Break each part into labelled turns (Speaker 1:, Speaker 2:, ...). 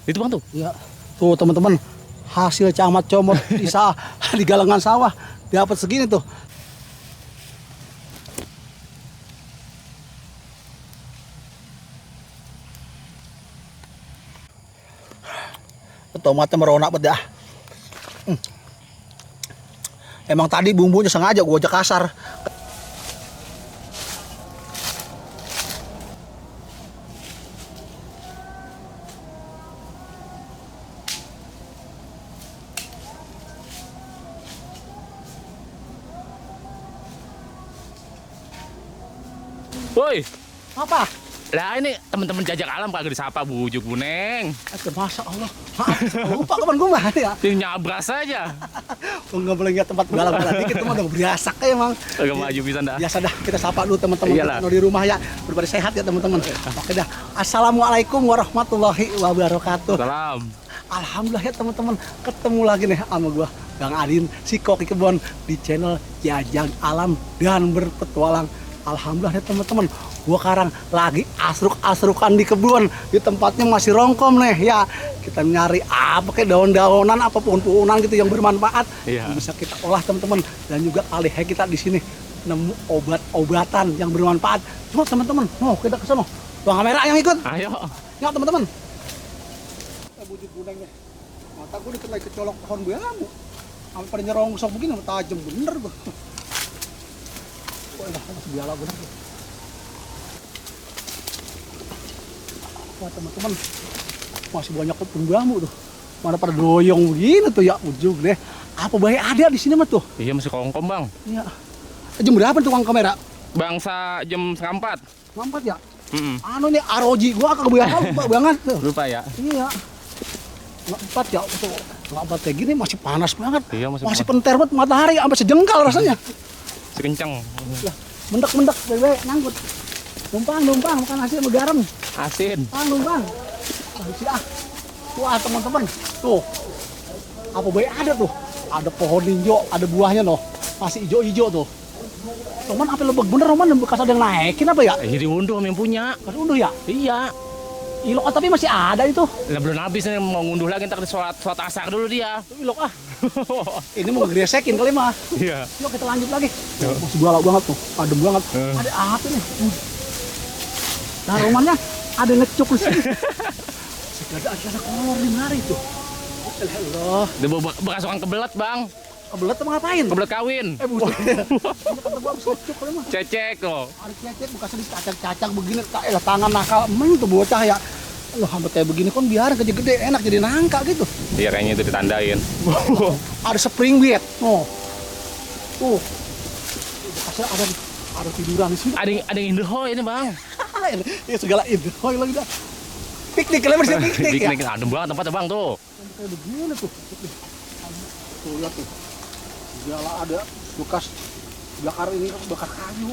Speaker 1: Itu bang tuh.
Speaker 2: Ya, tuh teman-teman, hasil camat comot di galangan sawah dapat segini tuh. Tomatnya merona banget dah. Emang tadi bumbunya sengaja gua ajak kasar.
Speaker 1: Woi,
Speaker 2: Apa?
Speaker 1: lah ini teman-teman jajak alam kagak disapa bujuk buneng.
Speaker 2: Masa Allah. Lupa kapan gua mah ya.
Speaker 1: Yang nyabras aja.
Speaker 2: Enggak boleh lihat tempat galang-galang dikit, teman udah beriasak ya emang.
Speaker 1: Kagak maju bisa dah.
Speaker 2: Biasa dah, kita sapa dulu teman-teman
Speaker 1: Iyalah.
Speaker 2: di rumah ya. Berbari sehat ya teman-teman. Oke dah. Assalamualaikum warahmatullahi wabarakatuh.
Speaker 1: Salam.
Speaker 2: Alhamdulillah ya teman-teman, ketemu lagi nih sama gua Bang Adin, si Koki Kebon di channel Jajak Alam dan Berpetualang. Alhamdulillah ya teman-teman, gua sekarang lagi asruk-asrukan di kebun, di tempatnya masih rongkom nih ya. Kita nyari apa kayak daun-daunan, apa pohon-pohonan gitu yang bermanfaat,
Speaker 1: Iya.
Speaker 2: yang bisa kita olah teman-teman. Dan juga kali ini kita di sini nemu obat-obatan yang bermanfaat. Cuma teman-teman, mau kita ke sana. Bang kamera yang ikut.
Speaker 1: Ayo.
Speaker 2: Ya teman-teman. Bujuk guneng nih. Mata gue dikit lagi kecolok pohon bambu. Sampai pada nyerongsok begini, tajam bener gue. Wah, masih biala bener tuh. Wah teman-teman, masih banyak pohon bambu tuh. Mana pada doyong begini tuh ya, ujung deh. Apa baik ada di sini mah tuh?
Speaker 1: Iya masih kongkom bang.
Speaker 2: Iya. Jam berapa tuh Kang kamera?
Speaker 1: Bangsa jam 4.
Speaker 2: Lambat ya?
Speaker 1: Mm-mm.
Speaker 2: Anu nih aroji gua kebiasaan lupa banget tuh.
Speaker 1: Lupa ya.
Speaker 2: Iya. Nggak ya, tuh nggak kayak gini masih panas banget.
Speaker 1: Iya
Speaker 2: masih penter banget matahari sampai sejengkal rasanya.
Speaker 1: Sekencang.
Speaker 2: Lah, mendak bebek nyangkut. Numpang makan nasi sama garam.
Speaker 1: Asin.
Speaker 2: Numpang. Wah teman-teman, tuh apa baik ada tuh? Ada pohon hijau, ada buahnya loh, masih hijau-hijau tuh. Teman apa lebek bener Roman, bekas ada yang naikin apa ya?
Speaker 1: Jadi unduh yang punya.
Speaker 2: Kan unduh ya?
Speaker 1: Iya.
Speaker 2: Ilok tapi masih ada itu.
Speaker 1: Lah belum habis nih mau ngunduh lagi ntar sholat asar dulu dia.
Speaker 2: Ilok Ini mau ngeresekin kali mah.
Speaker 1: Iya.
Speaker 2: Yuk kita lanjut lagi. Masih galak banget tuh, adem banget. Ada apa nih? Nah romannya ada ngecuk di sini. Ada kolor di mari tuh. Allah.
Speaker 1: Dia bekas orang kebelet bang.
Speaker 2: Kebelet apa ngapain?
Speaker 1: Kebelet kawin.
Speaker 2: Buset. Kata gua habis ngecuk kali mah.
Speaker 1: Cecek loh.
Speaker 2: Ada cecek bekasnya dicacak-cacak begini, tangan nakal emang tuh bocah ya. Loh hampir kayak begini kan biar gede-gede enak jadi nangka gitu.
Speaker 1: Iya kayaknya itu ditandain.
Speaker 2: Ada spring bed. Oh. Tuh. Bekasnya ada tiduran di sini.
Speaker 1: Ada yang indehoy ini bang.
Speaker 2: Ya segala itu. Oh lagi dah. Piknik kalian bersih piknik ya.
Speaker 1: Piknik adem banget tempatnya bang tuh.
Speaker 2: Kayak begini tuh. Tuh lihat tuh. Segala ada bekas bakar kayu.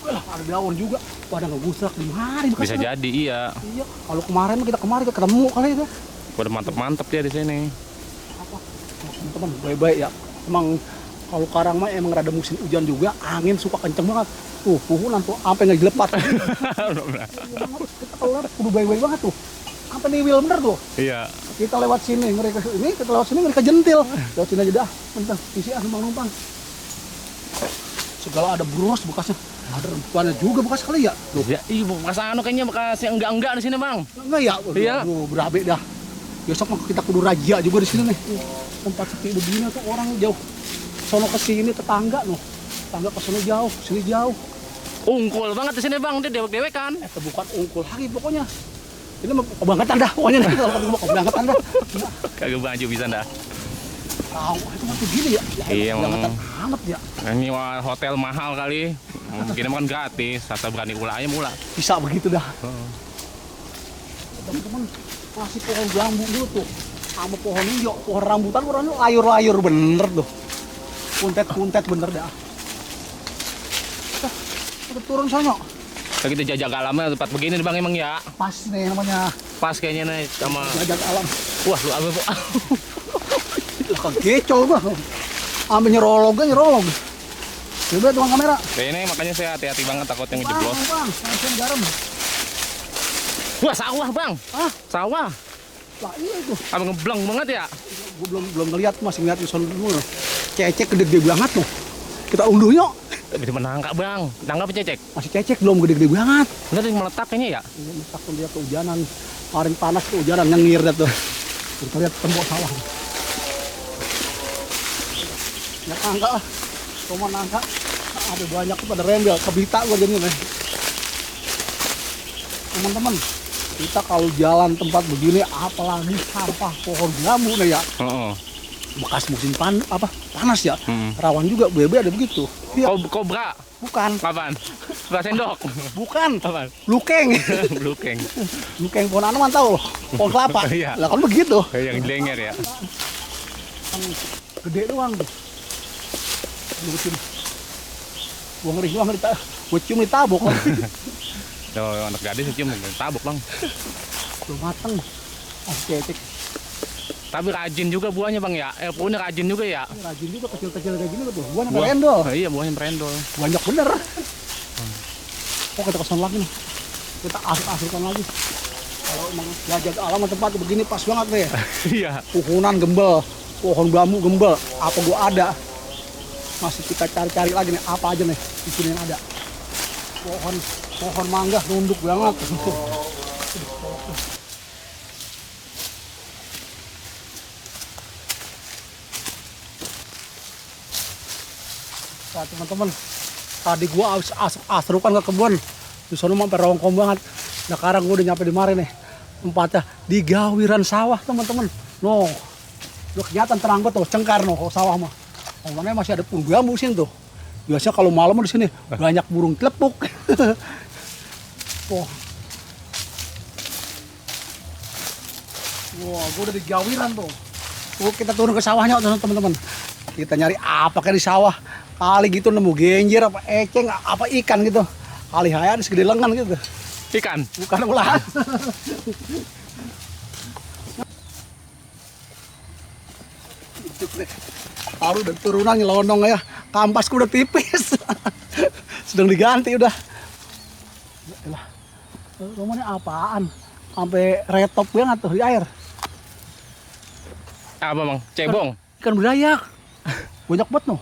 Speaker 2: Wah, ada daun juga. Wah, ada ngebusak di mari
Speaker 1: Bisa
Speaker 2: bekasnya.
Speaker 1: jadi iya.
Speaker 2: Iya, kalau kemarin kita ketemu kali itu.
Speaker 1: Udah mantep-mantep dia di sini.
Speaker 2: Apa? Teman-teman, baik-baik ya. Emang kalau sekarang mah emang rada musim hujan juga, angin suka kenceng banget. Tuh, puhunan tuh sampai nggak dilepas. Kita kalau kudu baik-baik banget tuh. Sampai niwil bener tuh.
Speaker 1: Iya.
Speaker 2: Kita lewat sini, kita lewat sini mereka jentil. Lewat sini aja dah. Bentar, isi numpang-numpang. Segala ada bros bekasnya. Ada rempuannya juga bekas kali ya. Tuh.
Speaker 1: Ya, iya bekas anu kayaknya bekas yang enggak di sini bang.
Speaker 2: Enggak ya?
Speaker 1: Iya.
Speaker 2: Aduh, berabe dah. Besok mah kita kudu razia juga di sini nih. Tempat sepi begini tuh orang jauh. Sono ke sini tetangga noh. Tetangga ke sono jauh, sini jauh.
Speaker 1: Ungkul banget di sini bang, dia dewek-dewek kan.
Speaker 2: Itu bukan ungkul lagi pokoknya. Ini mah kebangetan dah pokoknya nih. Kalau ketemu kebangetan dah.
Speaker 1: Kagak baju bisa dah.
Speaker 2: Tahu itu mah gini ya.
Speaker 1: Iya,
Speaker 2: Kebangetan amat ya.
Speaker 1: Ini hotel mahal kali. Mungkin kan gratis, asal berani ulahnya mula.
Speaker 2: Bisa begitu dah. Teman-teman masih pohon bambu dulu tuh. Sama pohon hijau, pohon rambutan orangnya layur-layur bener tuh. Kuntet bener dah. Kita turun sana.
Speaker 1: Kita jajak alamnya tempat begini nih bang emang ya.
Speaker 2: Pas nih namanya
Speaker 1: Pas kayaknya nih sama.
Speaker 2: jajak alam.
Speaker 1: Wah lu apa?
Speaker 2: Lah kegecol gua. Ambil nyerolog. Coba tukang kamera.
Speaker 1: Ini makanya saya hati-hati banget takutnya ngejeblos.
Speaker 2: Bang, garam.
Speaker 1: Wah sawah bang.
Speaker 2: Hah?
Speaker 1: Sawah.
Speaker 2: Lah iya itu.
Speaker 1: Abang ngeblong banget ya.
Speaker 2: Gue belum ngeliat, masih ngeliat di sana dulu. Cecek gede-gede banget tuh. Kita unduh yuk.
Speaker 1: Bisa menangkap bang. Tangkap cecek.
Speaker 2: Masih cecek belum gede-gede banget.
Speaker 1: Bener nih meletak kayaknya ya.
Speaker 2: Ini masak tuh dia kehujanan. Kemarin panas kehujanan nyengir dah tuh. Kita lihat tembok sawah. Ya nangka lah. Cuma nangka. Ada banyak tuh pada rembel. Kebita gua jadinya nih. Teman-teman, kita kalau jalan tempat begini apalagi sampah pohon bambu nih ya. Bekas musim panas ya. Rawan juga bebe ada begitu. Ya.
Speaker 1: Kobra.
Speaker 2: Bukan.
Speaker 1: Kapan? Kobra sendok.
Speaker 2: Bukan.
Speaker 1: Kapan?
Speaker 2: Lukeng.
Speaker 1: Blukeng.
Speaker 2: Lukeng pohon anaman tahu loh. Pohon kelapa.
Speaker 1: Iya.
Speaker 2: Lah kan begitu.
Speaker 1: Yang lenger ya.
Speaker 2: Kan gede doang tuh. Lucuin. Gua ngeri doang gua cium ditabok.
Speaker 1: Tuh anak gadis cium tabuk bang.
Speaker 2: Belum mateng. Cecek.
Speaker 1: Tapi rajin juga buahnya bang ya. Punya rajin juga ya.
Speaker 2: Rajin juga kecil-kecil kayak gini tuh. Buahnya merendol.
Speaker 1: Iya buahnya merendol.
Speaker 2: Banyak bener. Oh kita kesana lagi nih. Kita asik-asikan lagi. Kalau emang jaga alam tempat begini pas banget nih.
Speaker 1: Iya.
Speaker 2: Pohonan gembel, pohon bambu gembel. Apa gua ada? Masih kita cari-cari lagi nih. Apa aja nih di sini yang ada? Pohon mangga nunduk banget. Nah, teman-teman, tadi gua habis asrukan ke kebun. Di sana sampai rongkong banget. Nah, sekarang gua udah nyampe di mari nih. Tempatnya di gawiran sawah, teman-teman. Noh. Udah kelihatan terang banget tuh, cengkar noh sawah mah. Awalnya masih ada pohon bambu sini tuh. Biasanya kalau malam di sini banyak burung telepuk. Oh. Wah, gua udah di gawiran tuh. Kita turun ke sawahnya teman-teman. Kita nyari apa kayak di sawah. Kali gitu nemu genjer apa eceng apa ikan gitu. Kali haya di segede lengan gitu.
Speaker 1: Ikan?
Speaker 2: Bukan ulah. Baru udah turunan nyelonong ya. Kampasku udah tipis. Sedang diganti udah. Rumahnya apaan? Sampai retop banget tuh di air.
Speaker 1: Apa bang? Cebong?
Speaker 2: Ikan berayak. Banyak banget noh.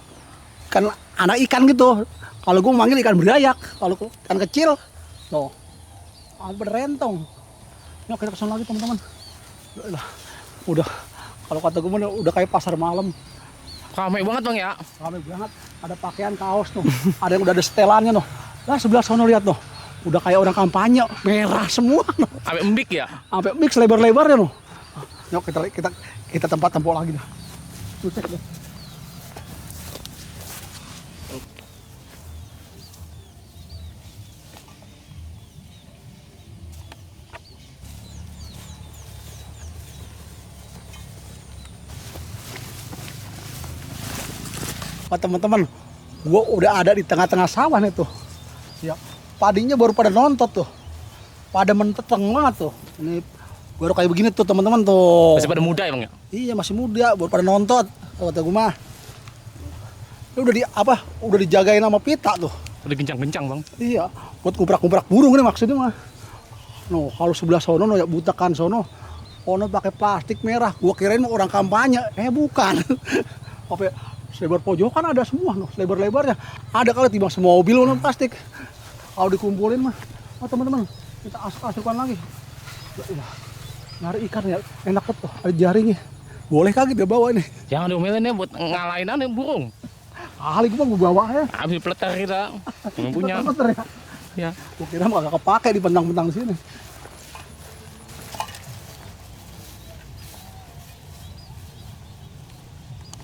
Speaker 2: Kan anak ikan gitu. Kalau gue manggil ikan berayak. Kalau ikan kecil, noh. Sampai rentong. Yuk kita kesana lagi teman-teman. Udah. Kalau kata gue udah kayak pasar malam.
Speaker 1: Ramai banget bang ya?
Speaker 2: Ramai banget. Ada pakaian kaos noh. Ada yang udah ada setelannya noh. Lah sebelah sana lihat noh. Udah kayak orang kampanye, merah semua.
Speaker 1: Sampai embik ya?
Speaker 2: Sampai mix lebar-lebarnya loh. Yuk kita tempat tempok lagi dah. Lu cek deh. Pak teman-teman, gua udah ada di tengah-tengah sawah nih tuh. Ya, padinya baru pada nontot tuh. Pada menteteng banget tuh. Ini baru kayak begini tuh teman-teman tuh.
Speaker 1: Masih pada muda ya bang ya?
Speaker 2: Iya masih muda, baru pada nontot. Kata gue mah. Ini udah dijagain sama pita tuh.
Speaker 1: Udah gencang-gencang bang.
Speaker 2: Iya, buat ngubrak-ngubrak burung ini maksudnya mah. No, kalau sebelah sono no ya butakan sono. Ono pakai plastik merah. Gua kirain orang kampanye. Bukan. Apa selebar pojokan ada semua no, lebar-lebarnya. Ada kali timbang semobil no plastik. Kalau dikumpulin mah, teman-teman, kita asuk-asukan lagi. Nyari ikan ya, enak banget tuh, ada jaringnya. Boleh kagak dia bawa ini?
Speaker 1: Jangan diomelin ya buat ngalahin ane burung.
Speaker 2: Kali gua mau bawa ya.
Speaker 1: Habis peleter kita. Yang punya.
Speaker 2: Ya. Gua kira mah gak kepake di pentang-pentang sini.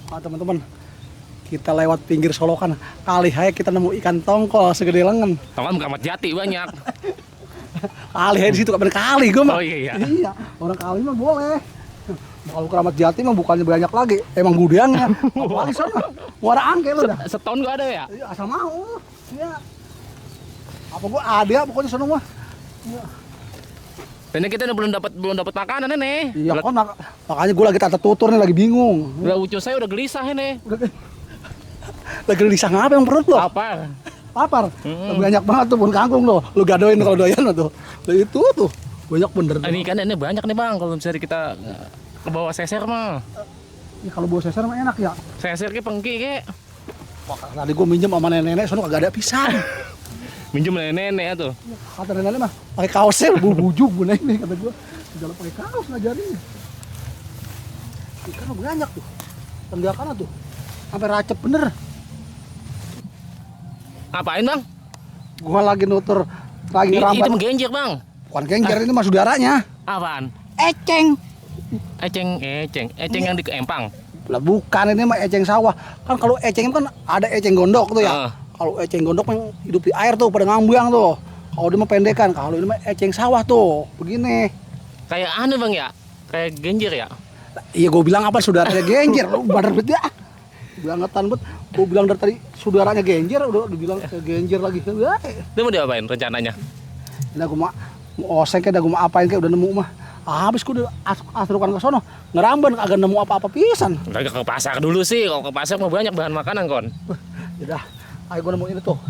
Speaker 2: Nah, teman-teman, kita lewat pinggir solokan. Kali aja kita nemu ikan tongkol segede lengan.
Speaker 1: Tongkol Keramat Jati banyak.
Speaker 2: Kali aja di situ kapan kali gua mah.
Speaker 1: Oh iya.
Speaker 2: Iya, orang kali mah boleh. Kalau Keramat Jati mah bukannya banyak lagi, emang budangnya. Apalagi sono, muara angke lu dah.
Speaker 1: Setahun gua ada ya?
Speaker 2: Iya, asal mau. Iya. Apa gua ada pokoknya sono mah. Iya.
Speaker 1: Dan kita belum dapat makanan nih.
Speaker 2: Iya kan makanya gua lagi tata tutur nih lagi bingung.
Speaker 1: Udah ucus saya udah gelisah ini.
Speaker 2: Lagi gelisah ngapa yang perut lo?
Speaker 1: Lapar.
Speaker 2: Banyak banget tuh pun kangkung lo. Lu gadoin kalau doyan lo tuh. Itu tuh. Banyak bener.
Speaker 1: Ini ikannya banyak nih bang, kalau misalnya kita ke bawah seser mah.
Speaker 2: Ya, kalau bawa sesar mah enak ya.
Speaker 1: Seser ke pengki ke.
Speaker 2: Wah, tadi gua minjem sama nenek-nenek, sono kagak ada pisan.
Speaker 1: Minjem nenek tuh.
Speaker 2: Kata nenek mah pakai kaosnya bujuk bu nenek kata gua. Jangan pakai kaos ngajarin. Ikan banyak tuh. Tenggakan tuh. Sampai racep bener.
Speaker 1: Ngapain bang?
Speaker 2: Gua lagi nutur lagi ngerambat.
Speaker 1: Itu menggenjer bang.
Speaker 2: Bukan genjer ini mah saudaranya.
Speaker 1: Apaan?
Speaker 2: Eceng.
Speaker 1: Eceng yang di Empang.
Speaker 2: Lah bukan, ini mah eceng sawah. Kan kalau eceng kan ada eceng gondok tuh ya.
Speaker 1: Ah.
Speaker 2: Kalau eceng gondok mah hidup di air tuh pada ngambang tuh. Kalau dia mah pendekan, kalau ini mah eceng sawah tuh. Begini.
Speaker 1: Kayak aneh bang ya? Kayak genjer ya?
Speaker 2: Iya gue bilang apa saudaranya genjer. Lu bener bet ya. Bangetan bet. Gue bilang dari tadi saudaranya genjer udah dibilang genjer lagi. Wah.
Speaker 1: Itu mau diapain rencananya?
Speaker 2: Nah gue mau oseng kayak gue mau apain kayak udah nemu mah. Habis gue udah asurukan ke sono ngeramban kagak nemu apa-apa pisan.
Speaker 1: Kagak ke pasar dulu sih. Kalau ke pasar mah banyak bahan makanan kon.
Speaker 2: Yaudah, ayo gue nemu ini tuh.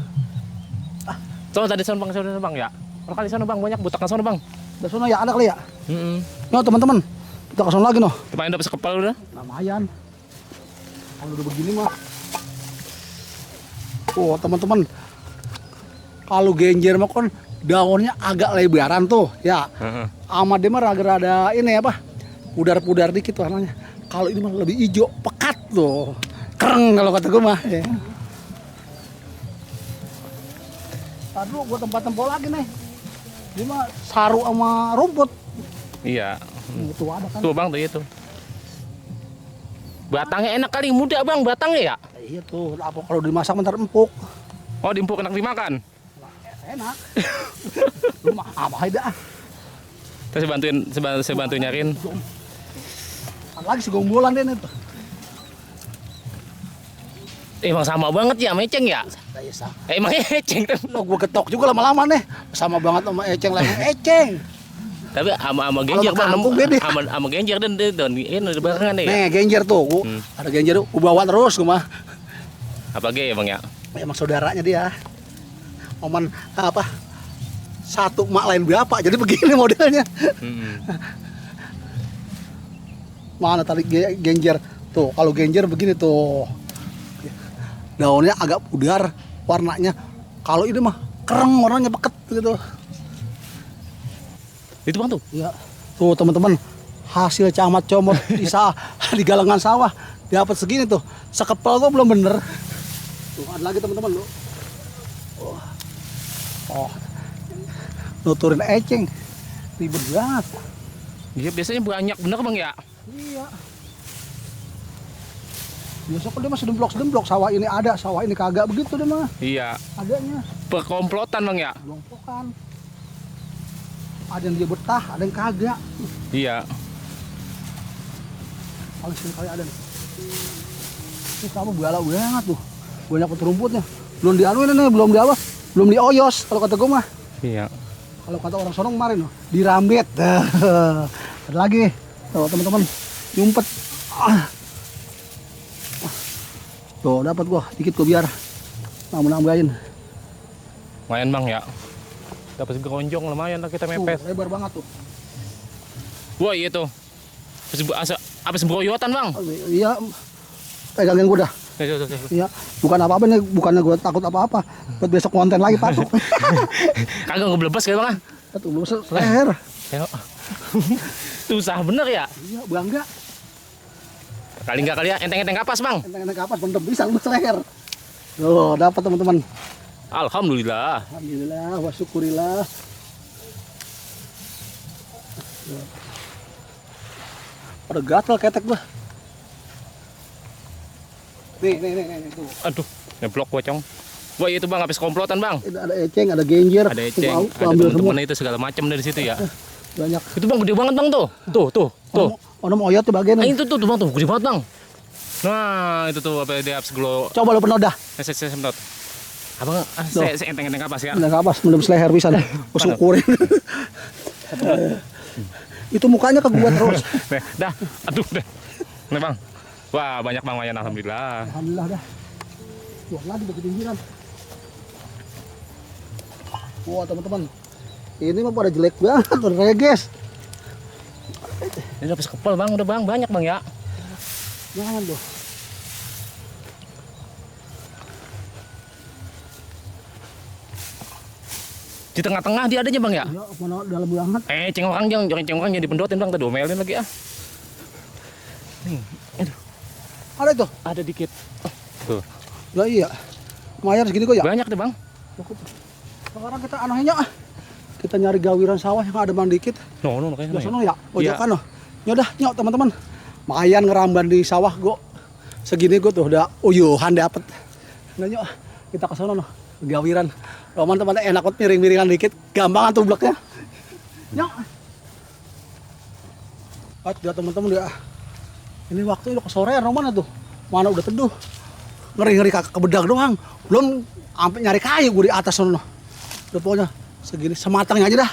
Speaker 1: Soalnya tadi sana bang ya. Kalau kali sana bang banyak butak sana bang.
Speaker 2: Dari sono ya ada kali ya.
Speaker 1: Mm-mm.
Speaker 2: Teman-teman, kita ke sono lagi noh.
Speaker 1: Kemarin dapat sekepal udah.
Speaker 2: Lumayan. Kalau udah begini mah. Oh teman-teman, kalau genjer mah kan daunnya agak lebaran tuh, ya. Sama dia mah rada-rada ini apa? Pudar-pudar dikit warnanya. Kalau ini mah lebih hijau, pekat tuh. Kereng kalau kata gue mah. Ya. Tadi gue tempat-tempat lagi nih. Ini mah saru sama rumput.
Speaker 1: Iya.
Speaker 2: Tuh ada kan.
Speaker 1: Tuh bang tuh itu. Batangnya enak kali, muda bang batangnya ya.
Speaker 2: Iya tuh, apa kalau dimasak ntar empuk.
Speaker 1: Oh diempuk enak dimakan.
Speaker 2: Enak. Lu mah apa dah.
Speaker 1: Terus saya bantuin nyariin.
Speaker 2: Ada lagi si gombolan deh tuh.
Speaker 1: Emang sama banget ya sama Eceng ya?
Speaker 2: Kayak sah.
Speaker 1: Emang Eceng tuh.
Speaker 2: Lo gue ketok juga lama-lama nih. Sama banget sama eceng lagi. Eceng.
Speaker 1: Tapi sama Genjer bang,
Speaker 2: kampung beda.
Speaker 1: sama Genjer dan ini di barengan deh ya.
Speaker 2: Nih Genjer tuh, ada Genjer tuh, gue bawa terus gue mah.
Speaker 1: Apa ge bang ya?
Speaker 2: Emang saudaranya dia. Oman apa? Satu mak lain berapa? Jadi begini modelnya. Mana tadi Genjer tuh? Kalau Genjer begini tuh, daunnya agak pudar, warnanya. Kalau ini mah kereng, warnanya peket gitu.
Speaker 1: Itu bang tuh.
Speaker 2: Ya, tuh teman-teman, hasil camat comot di galengan sawah dapat segini tuh. Sekepel tuh belum bener. Tuh ada lagi teman-teman lo. Oh, nuturin eceng, ribet banget.
Speaker 1: Iya biasanya banyak bener bang ya.
Speaker 2: Iya. Biasa kan dia mah sedemblok sawah ini ada, sawah ini kagak begitu dia mah.
Speaker 1: Iya.
Speaker 2: Adanya.
Speaker 1: Perkomplotan bang ya.
Speaker 2: Kelompokan. Ada yang dia betah, ada yang kagak.
Speaker 1: Iya.
Speaker 2: Kalau sini kali ada nih. Ini kamu galau banget tuh. Banyak rumputnya. Belum dianuin nih, belum di apa? Belum dioyos kalau kata gue mah.
Speaker 1: Iya.
Speaker 2: Kalau kata orang sono kemarin loh, dirambet. Ada lagi. Tuh teman-teman, nyumpet. Tuh dapat gua, dikit gua biar nambahin.
Speaker 1: Lumayan bang ya. Dapat geronjong lumayan lah kita mepes.
Speaker 2: Lebar banget tuh.
Speaker 1: Wah iya tuh. Apa sembroyotan bang?
Speaker 2: Iya, pegangin gua dah. Iya, bukan apa-apa nih, bukannya gua takut apa-apa. Buat besok konten lagi patok.
Speaker 1: Kagak ngebelebes kayak bang ah.
Speaker 2: Tuh belum leher.
Speaker 1: Susah bener ya?
Speaker 2: Iya, bangga.
Speaker 1: Kali nggak kali ya, enteng-enteng kapas bang.
Speaker 2: Enteng-enteng kapas bener bisa lu leher. Tuh, dapat teman-teman.
Speaker 1: Alhamdulillah.
Speaker 2: Alhamdulillah, wa syukurillah. Ada gatal ketek gua. Nih, tuh.
Speaker 1: Aduh, ngeblok pocong. Wah itu bang, habis komplotan bang.
Speaker 2: Ini ada eceng, ada genjer.
Speaker 1: Ada eceng,
Speaker 2: Tuh,
Speaker 1: ada
Speaker 2: ambil semua.
Speaker 1: teman-teman itu segala macam dari situ ya.
Speaker 2: Banyak.
Speaker 1: Itu bang gede banget bang tuh. Tuh.
Speaker 2: Ono oyot tuh bagian.
Speaker 1: Nah itu tuh bang tuh, gede banget bang. Nah itu tuh apa dia habis glow.
Speaker 2: Coba lu penodah.
Speaker 1: Saya semprot. Abang, saya enteng-enteng kapas ya.
Speaker 2: Enteng kapas, mendem seleher bisa. Gua syukurin. Itu mukanya ke gua terus.
Speaker 1: Nih, dah. Aduh, dah. Nih bang. Wah banyak bang lumayan alhamdulillah.
Speaker 2: Alhamdulillah dah. Tuh lagi begitu pinggiran. Wah teman-teman, Ini mah pada jelek banget, udah reges.
Speaker 1: Ini udah kepal bang, udah bang, banyak bang ya.
Speaker 2: Jangan tuh.
Speaker 1: Di tengah-tengah dia adanya bang ya.
Speaker 2: Ya, mana dalam banget.
Speaker 1: Ceng orang jangan dipendotin bang, tadi omelin lagi ah. Nih, aduh,
Speaker 2: Ada itu?
Speaker 1: ada dikit. Tuh,
Speaker 2: Ya iya. Lumayan segini kok ya.
Speaker 1: banyak deh bang.
Speaker 2: Cukup. Sekarang kita anehnya kita nyari gawiran sawah yang ada bang dikit.
Speaker 1: No, kayaknya.
Speaker 2: Ya sono ya,
Speaker 1: Iya.
Speaker 2: pojokan loh. Nyodah, nyok teman-teman. Lumayan ngeramban di sawah gua. Segini gua tuh udah uyuhan dapet. Nah nyok, kita ke sono noh. Gawiran. Roman teman enak banget miring-miringan dikit, gampang tuh bloknya. Nyok. Udah teman-teman udah. Ini waktu udah ke sorean Roman tuh. Mana udah teduh. Ngeri-ngeri kakak kebedak doang. Belum sampai nyari kayu gue di atas sono. Udah pokoknya segini sematangnya aja dah.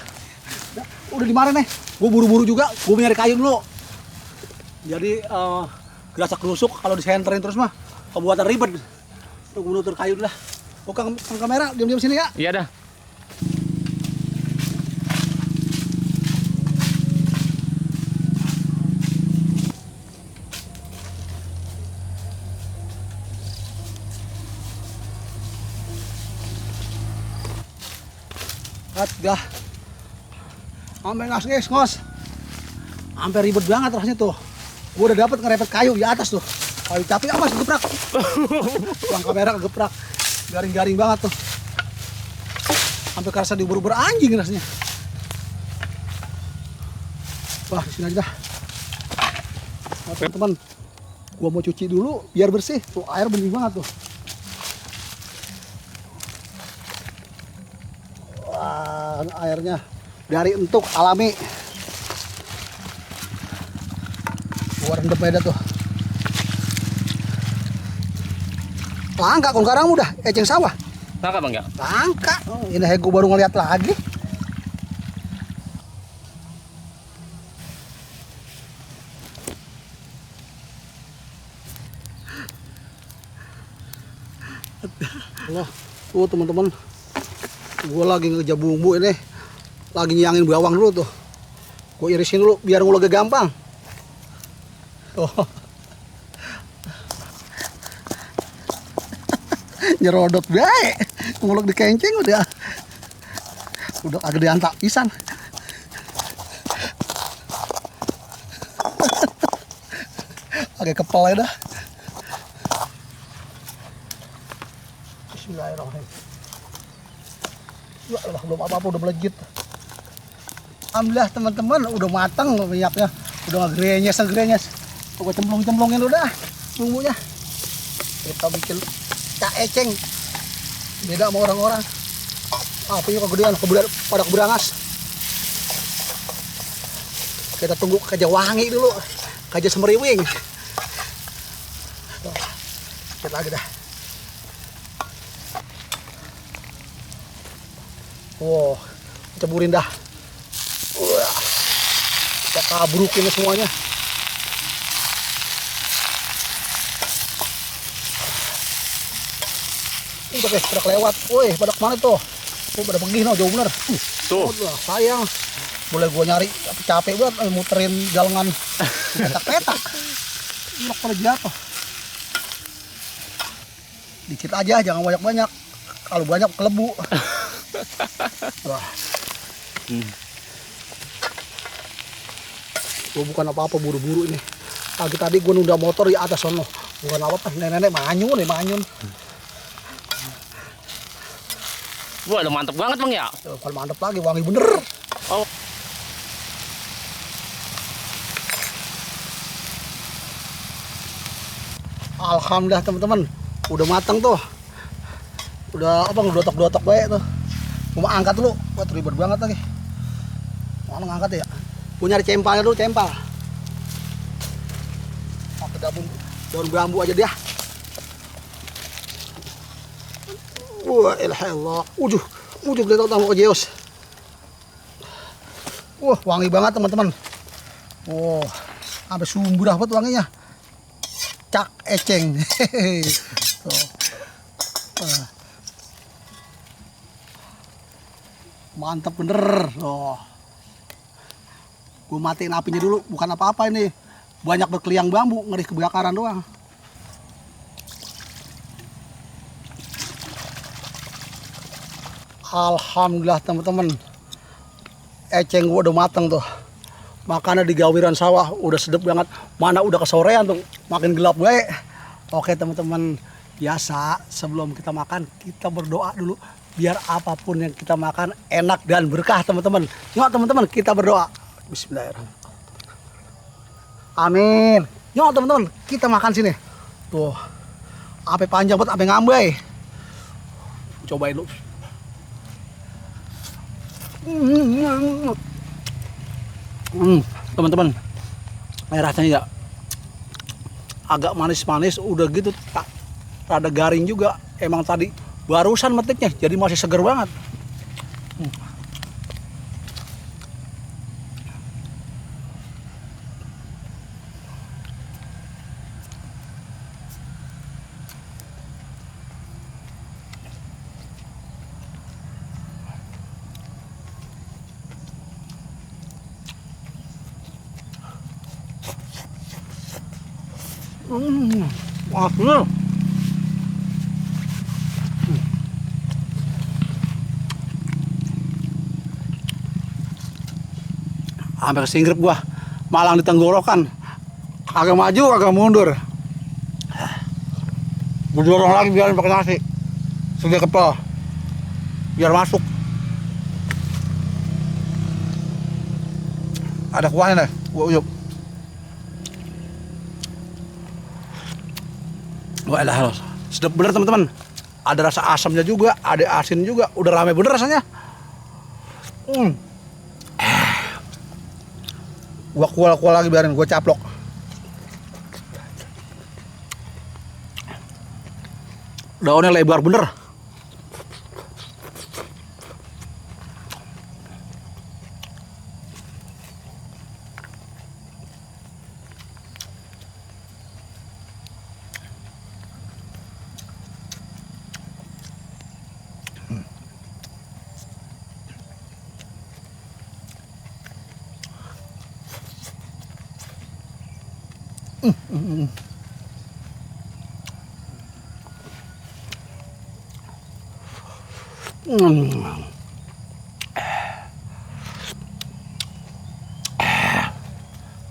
Speaker 2: Udah di mana nih? Gue buru-buru juga, gue nyari kayu dulu. Jadi gerasak kerusuk kalau disenterin terus mah pembuatan ribet. Gue menutur kayu dulu lah. Oke, kang kamera, diam-diam sini ya.
Speaker 1: Iya dah.
Speaker 2: Dah. Sampai ngos. Sampai ribet banget rasanya tuh. Gue udah dapat ngerepet kayu di atas tuh. Kayu capek amas kegeprak. Bang kamera kegeprak. Garing-garing banget tuh. Sampai kerasa diubur-ubur anjing rasanya. Wah, di sini aja dah. Nah, teman-teman, gua mau cuci dulu biar bersih. Tuh air bening banget tuh. Wah, airnya dari entuk alami. Gua rendam aja tuh. Langka kalau sekarang udah eceng sawah.
Speaker 1: Langka bang ya.
Speaker 2: Langka. Oh, ini gue baru ngeliat lagi. Allah, tuh teman-teman, gue lagi ngeja bumbu ini, lagi nyangin bawang dulu tuh. Gue irisin dulu biar ngulek gampang. Oh. Nyerodot baik, ngulek di kencing udah agak diantak pisan. Agak kepal ya dah. Bismillahirrahmanirrahim. Ya Allah, belum apa-apa udah melejit. Alhamdulillah teman-teman udah matang minyaknya, udah grenyes. Gue cemplung-cemplungin udah bumbunya. Kita bikin cak eceng. Beda sama orang-orang. Apinya kegedean, pada keberangas. Kita tunggu kaja wangi dulu, kaja semeriwing. Kita lagi dah. Wow, ceburin dah. Wah, kita kabrukin semuanya. Udah guys, pada kelewat. Woi, pada kemana tuh? Oh, pada pergi no, jauh bener.
Speaker 1: Tuh.
Speaker 2: Oh, sayang. Boleh gua nyari, tapi capek banget muterin galengan petak-petak. Enak pada jatuh. Dikit aja, jangan banyak-banyak. Kalau banyak kelebu. Wah. Gua bukan apa-apa buru-buru ini. Tadi gua nunda motor di atas sono. Bukan apa-apa, nenek-nenek manyun.
Speaker 1: Wah, udah mantep banget bang ya.
Speaker 2: Kalau mantep lagi, wangi bener.
Speaker 1: Oh.
Speaker 2: Alhamdulillah teman-teman, udah matang tuh. Udah apa ngedotok-dotok baik tuh. Mau angkat dulu, buat ribet banget lagi. Mana ngangkat ya? Gue nyari cempalnya dulu, cempal. Pakai daun bambu aja dia. Wah, ilah. Ujuh kelihatan tamu kejeos. Wah, wangi banget teman-teman. Wah, sampai sumber dapat wanginya. Cak eceng. Tuh. Mantap bener. Oh. Gue matiin apinya dulu, bukan apa-apa ini. Banyak berkeliang bambu, ngeri kebakaran doang. Alhamdulillah teman-teman. Eceng gua udah mateng tuh. Makannya di gawiran sawah, udah sedap banget. Mana udah kesorean tuh, makin gelap gue. Oke teman-teman, biasa sebelum kita makan, kita berdoa dulu. Biar apapun yang kita makan enak dan berkah teman-teman. Yuk teman-teman, kita berdoa. Bismillahirrahmanirrahim. Amin. Yuk teman-teman, kita makan sini. Tuh, api panjang banget, api ngambai. Cobain dulu. Teman-teman, rasanya ya agak manis-manis, udah gitu rada garing juga. Emang tadi barusan metiknya, jadi masih seger banget. Wah, bener. Sampai kesinggirip gua, malang di tenggorokan. Kagak maju, kagak mundur. Gua dorong lagi biarin pakai nasi. Sudah kepal. Biar masuk. Ada kuahnya deh, gua uyup. Wah, harus sedap bener teman-teman. Ada rasa asamnya juga, ada asin juga. Udah rame bener rasanya. Gua kual-kual lagi biarin, gua caplok. Daunnya lebar bener.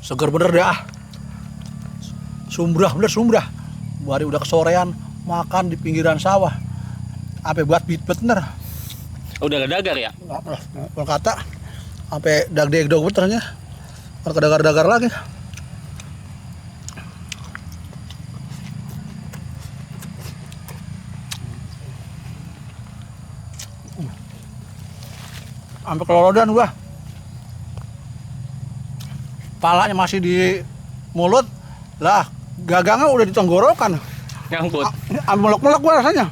Speaker 2: Seger bener dah. Sumbrah bener, sumbrah. Bari udah kesorean makan di pinggiran sawah. Apa buat bitbet bener.
Speaker 1: Udah dagar ya?
Speaker 2: Kalau kata sampai dag-deg-dog beternya. Kalau dagar-dagar lagi. Sampai kelolodan gua. Palanya masih di mulut. Lah, gagangnya udah di tenggorokan.
Speaker 1: Nyangkut.
Speaker 2: Melek-melek gua rasanya.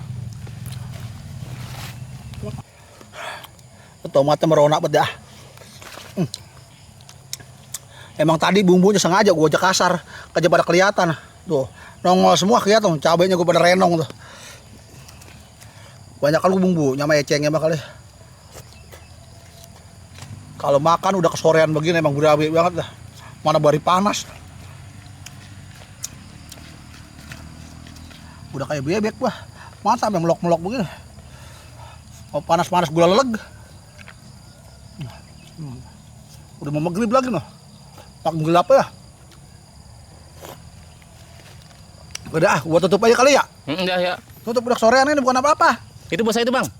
Speaker 2: Tomatnya merona banget dah. Emang tadi bumbunya sengaja gua ajak kasar, aja pada kelihatan. Tuh, nongol semua kelihatan, cabenya gua pada renong tuh. Banyak kali bumbu, nyama ecengnya bakal. Kalau makan udah kesorean begini emang berabe banget dah. Mana bari panas. Udah kayak bebek gua. Masa sampai melok-melok begini. Mau panas-panas gula leleg. Udah mau maghrib lagi noh. Makin gelap ya. Udah gua tutup aja kali ya.
Speaker 1: Udah ya.
Speaker 2: Tutup udah kesorean ini bukan apa-apa.
Speaker 1: Itu buat saya itu, Bang.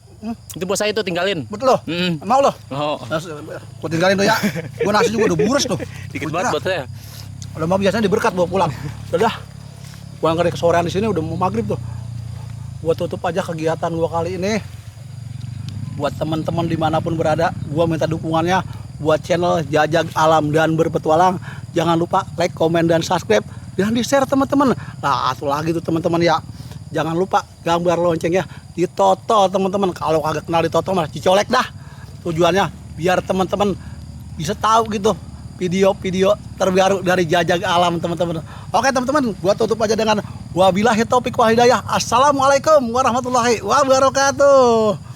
Speaker 1: Itu buat saya itu tinggalin.
Speaker 2: Betul loh. Mau loh.
Speaker 1: Oh.
Speaker 2: Gua tinggalin tuh ya. Gua nasi juga udah bures tuh.
Speaker 1: Dikit banget buat saya.
Speaker 2: Kalau mau biasanya diberkat bawa pulang. Udah. Gua ngeri kesorean di sini udah mau maghrib tuh. Gua tutup aja kegiatan gua kali ini. Buat teman-teman dimanapun berada, gua minta dukungannya buat channel Jajag Alam dan Berpetualang. Jangan lupa like, komen, dan subscribe. Dan di-share teman-teman. Nah, satu lagi tuh teman-teman ya. Jangan lupa gambar loncengnya ditoto teman-teman. Kalau kagak kenal ditoto malah dicolek dah. Tujuannya biar teman-teman bisa tahu gitu video-video terbaru dari Jajag Alam teman-teman. Oke teman-teman, gua tutup aja dengan wabillahi taufik wal hidayah. Assalamualaikum warahmatullahi wabarakatuh.